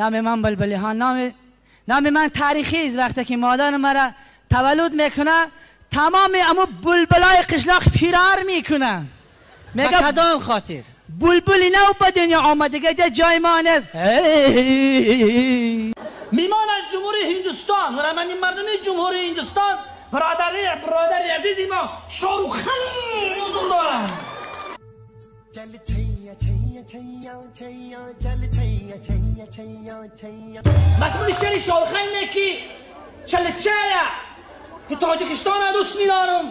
نام من بلبلی ها، نام من تاریخی است. وقتی که مادر مرا تولد میکنه تمام امو بلبلای قشلاق فرار میکنه. میگه کدام خاطر؟ بلبلی نو به دنیا آمد دیگه جای ما نیست. میمان از جمهوری هندوستان، هنرمند مردمی جمهوری هندوستان، برادر عزیزی ما شاروخ خان حضور دارند. مضمون شعر شاروخ خان اینه که چلچایا که تاجیکستان دوست می‌دارم،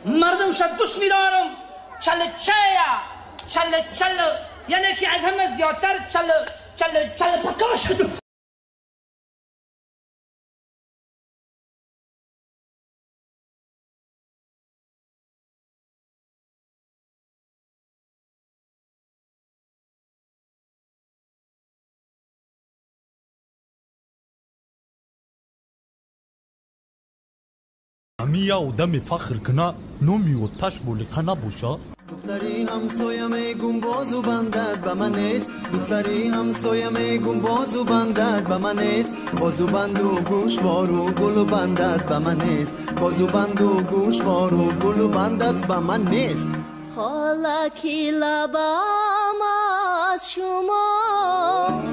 مردمش دوست می‌دارم. چلچایا چل چل یعنی که از همه زیادتر چل چل چل پکاش دوست. امی آدم فخر کنه نومی و تش بولیقه نبوشه. دختری همسایه میگم بازو بندد به من نیست، دختری همسایه میگم بازو بندد به من نیست، بازو بند و گوشوار و گل بندد به من نیست، بازو بند و گوشوار و گل بندد به من نیست. خاله کی لبم از شما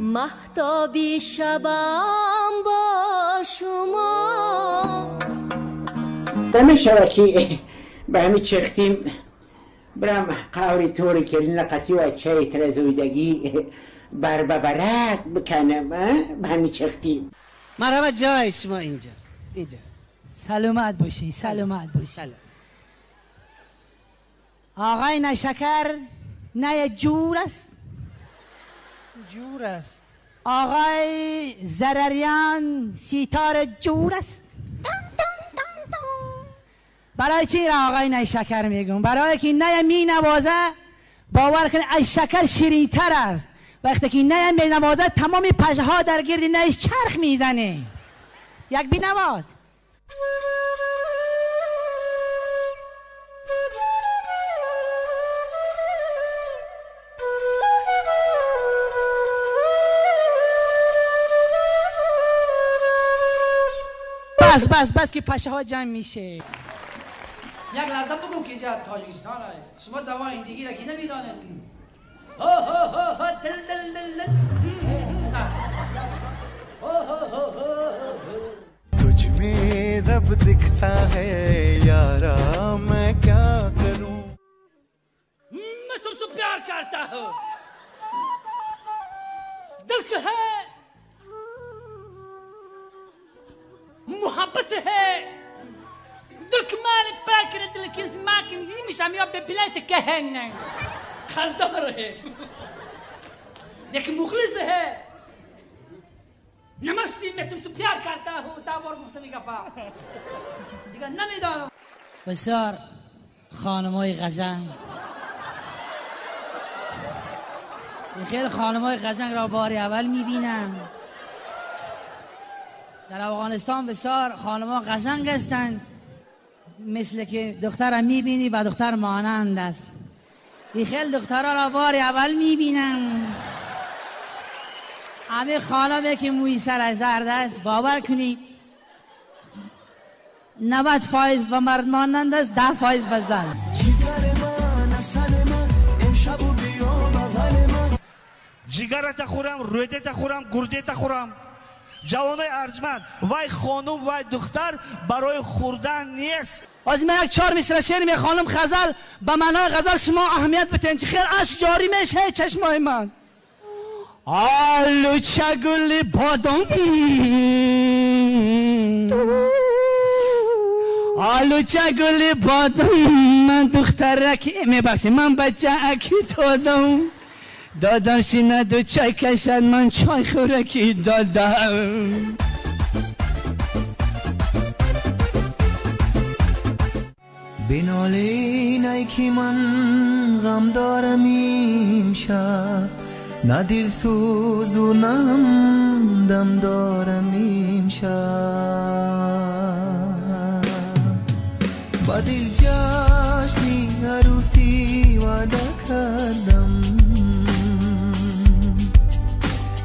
مهتابی شبم با شما. دم شبکی به همی چختیم برم قوری طوری کردن قطی و چای ترزویدگی بر ببرد بکنم. به همی چختیم. مرحبا، جای شما اینجاست، اینجاست. سلامت باشی، سلامت باشی. آقای نشکر نه جور است، جور است. آقای زرریان سیتار جور است. برای چی آقای نه شکر میگم؟ برای که نه می نوازه، باور کن از شکر شیرین تر است. وقتی که نه می نوازه تمام پشه ها در گرد نیش چرخ میزنه. یک بی نواز. بس بس بس که پشه ها جمع میشه. یک لحظه بگو که اینجا تاجیکستان است. شما زبان هندی را که نمیدانید. ها ها ها ها دل دل دل دل. ها ها ها ها. तुझ में रब दिखता है यारा मैं क्या करूं. मैं तुमसे प्यार करता हूँ. दिल है محبت ہے. دلک مال پاکر دلک ماکن نمیشم یا به بلاد کهنن قصدار ہے لیکن مخلص ہے. نمستی میں تم سے پیار کرتا ہوں. تابور گفتم گفا دیگه نمیدانم. بسیار خانمای قشنگ، خیلی خانمای قشنگ را بار اول میبینم. در افغانستان بسیار خانم‌ها قشنگ هستند، مثل که دخترم میبینی و دختر مانند است. این خیلی دخترها را بار اول میبینم. همه خانمه که موی سرش زرد است، باور کنید 90% به مرد مانند است، 10% به زن. جگرت خورم، رودت خورم، گردت خورم. جوانای ارجمند، وای خانم وای دختر برای خوردن نیست. از من یک 4 مصرع شعر میخوانم غزل، به معنای غزل شما اهمیت بتین چه خیر اشک جاری میشه چشمای من. آلوچه گل بادام، آلوچه گل بادام، من دخترک میبخشی من بچه اکی دادم، دادم شینه دو چای کشد من چای خورکی دادم. بنالین ای که من غم دارم امشب، نه دل سوز و نه همدم دارم امشب. با دل جشنی عروسی وعده کردم.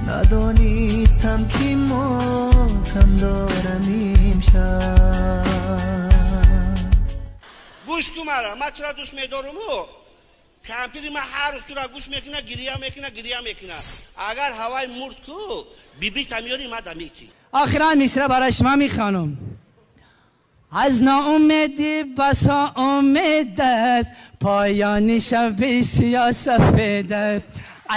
Надонистам ки мотам дорам имшаб. Гӯш кун мара, ман тура дӯст медоруму кампири ман ҳар рӯз тура гӯш мекуна, гирия мекуна, гирия мекуна. Агар ҳавай мурд ку, бибита меёри, ма да метӣ. آخرا میسره برای شما میخوانم. از ناامیدی بسا امید است، پایان شب سیاه سفید است.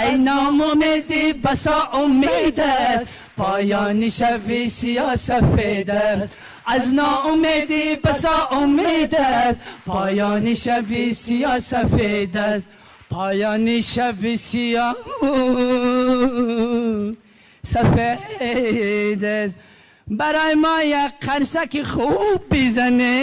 ای ناامیدی بسا امید است، پایان شب سیاه سفید است. از ناامیدی بسا امید است، پایان شب سیاه سفید است. پایان شب سیاه سفید است. برای ما یک قرصک خوب بزنه.